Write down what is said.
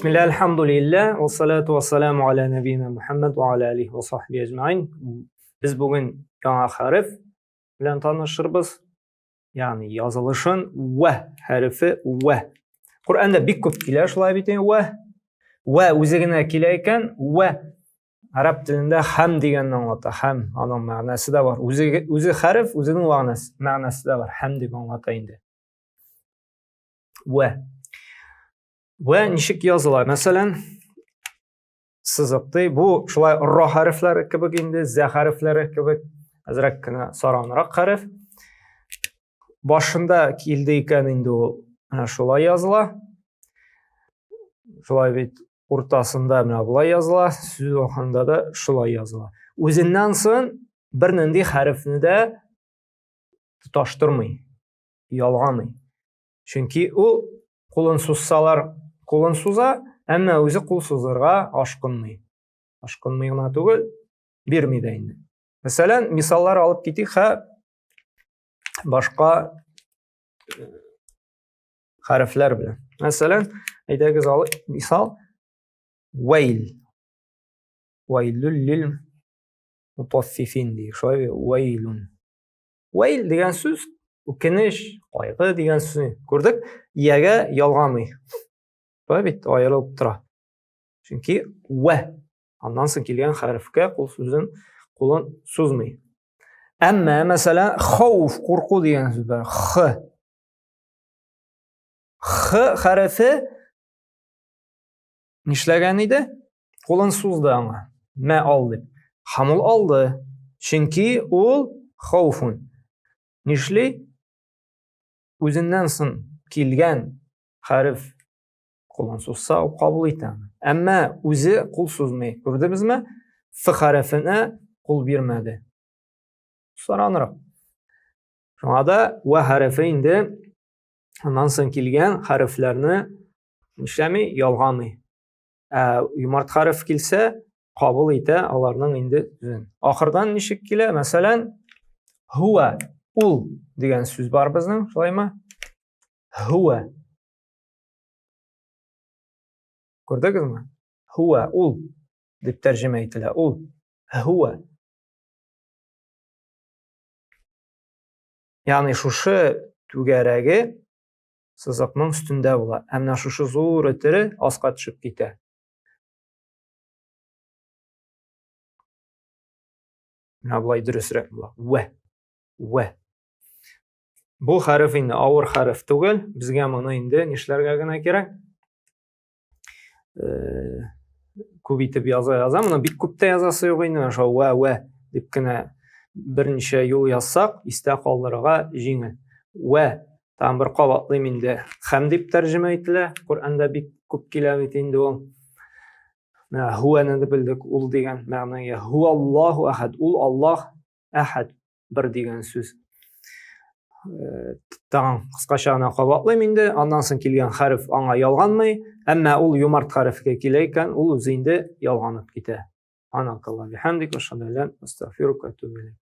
Бисмилла, альхамдулилля, вассалату вассаламу аля набина Мухаммад ва аля алихи ва сахби әҗмәин. Без бүген яңа хәреф белән танышырбыз. Ягъни язылышын вә хәрефе вә. Коръәндә бик күп килә шулай бит инде вә. Вә үзе генә килә икән, вә араб телендә хәм дигәнне аңлата. Хәм аның мәгънәсе дә бар. Үзе үзе хәреф, үзенең мәгънәсе, мәгънәсе дә бар. Хәм дип аңлата инде. Вә. Вә ничек языла? Мәсәлән, сызык ди. Бу шулай ро хәрефләре кебек инде, зә хәрефләре кебек, әзрәк кенә саранрак хәреф. Башында килде икән инде ул менә шулай языла. Шулай бит уртасында менә болай языла, сүз ахырында да шулай языла. Үзеннән соң бернинди хәрефне дә тоташтырмый, ялгамый. Чөнки ул кулын сузсалар, кулын суза, әмма үзе кул сузырга ашкынмый. Ашкынмый гына түгел, бирми дә инде. Мәсәлән, мисаллар алып китик, хә башка э, хәрефләр белән. Мәсәлән, әйдәгез алып мисал вәйл. Вәйлүл лил мутаффифин ди. Шулай вәйлүн. Вәйл дигән сүз үкенеч, кайгы дигән сүз. Күрдек, иягә ялгамый. Шулай бит, аерылып тора. Чөнки вә аннан соң килгән хәрефкә кул сүзен кулын сузмый. Әмма, мәсәлән, хауф, курку дигән сүз бар. Х. Х хәрефе нишләгән иде? Кулын сузды аңа. Мә ал дип. Һәм ул алды. Чөнки ул хауфун. Нишли? Үзеннән соң килгән хәреф кулын сузса, ул кабул итә аны. Әмма үзе кул сузмый. Күрдегезме? Ф хәрефенә кул бирмәде. Саранрак. Шуңа да вә хәрефе инде аннан соң килгән хәрефләрне нишләми, ялгамый. Ә юмарт хәреф килсә, кабул итә аларның инде сүзен. Ахырдан ничек килә? Мәсәлән, һуа, ул дигән сүз бар безнең, шулаймы? Һуа. Күрдегезме? Һуа, ул дип тәрҗемә ителә. Ул. Һуа. Ягъни шушы түгәрәге сызыкның өстендә була. Ә менә шушы зур өтере аска төшеп китә. Менә болай дөресрәк була. Вә. Вә. Бу хәреф инде авыр хәреф түгел. Безгә моны инде нишләргә генә кирәк? Э, күп итеп яза яза. Моны бик күп тә язасы юк инде. Шул вә вә дип кенә берничә юл язсак, истә калдырырга җиңел. Вә тагын бер кабатлыйм инде. Хәм дип тәрҗемә ителә. Коръәндә бик күп килә бит инде ул. Менә һуәне дә белдек, ул дигән мәгънәгә. Һуаллаһу әхәд. Ул Аллаһ әхәд. Бер дигән сүз. Э, тагын кыскача гына кабатлыйм инде. Аннан соң килгән хәреф аңа ялганмый, әмма ул юмарт хәрефкә килә икән, ул үзе инде ялганып китә. Анакалла бихамдик, ашһаду астагфирука ва атубу илейк.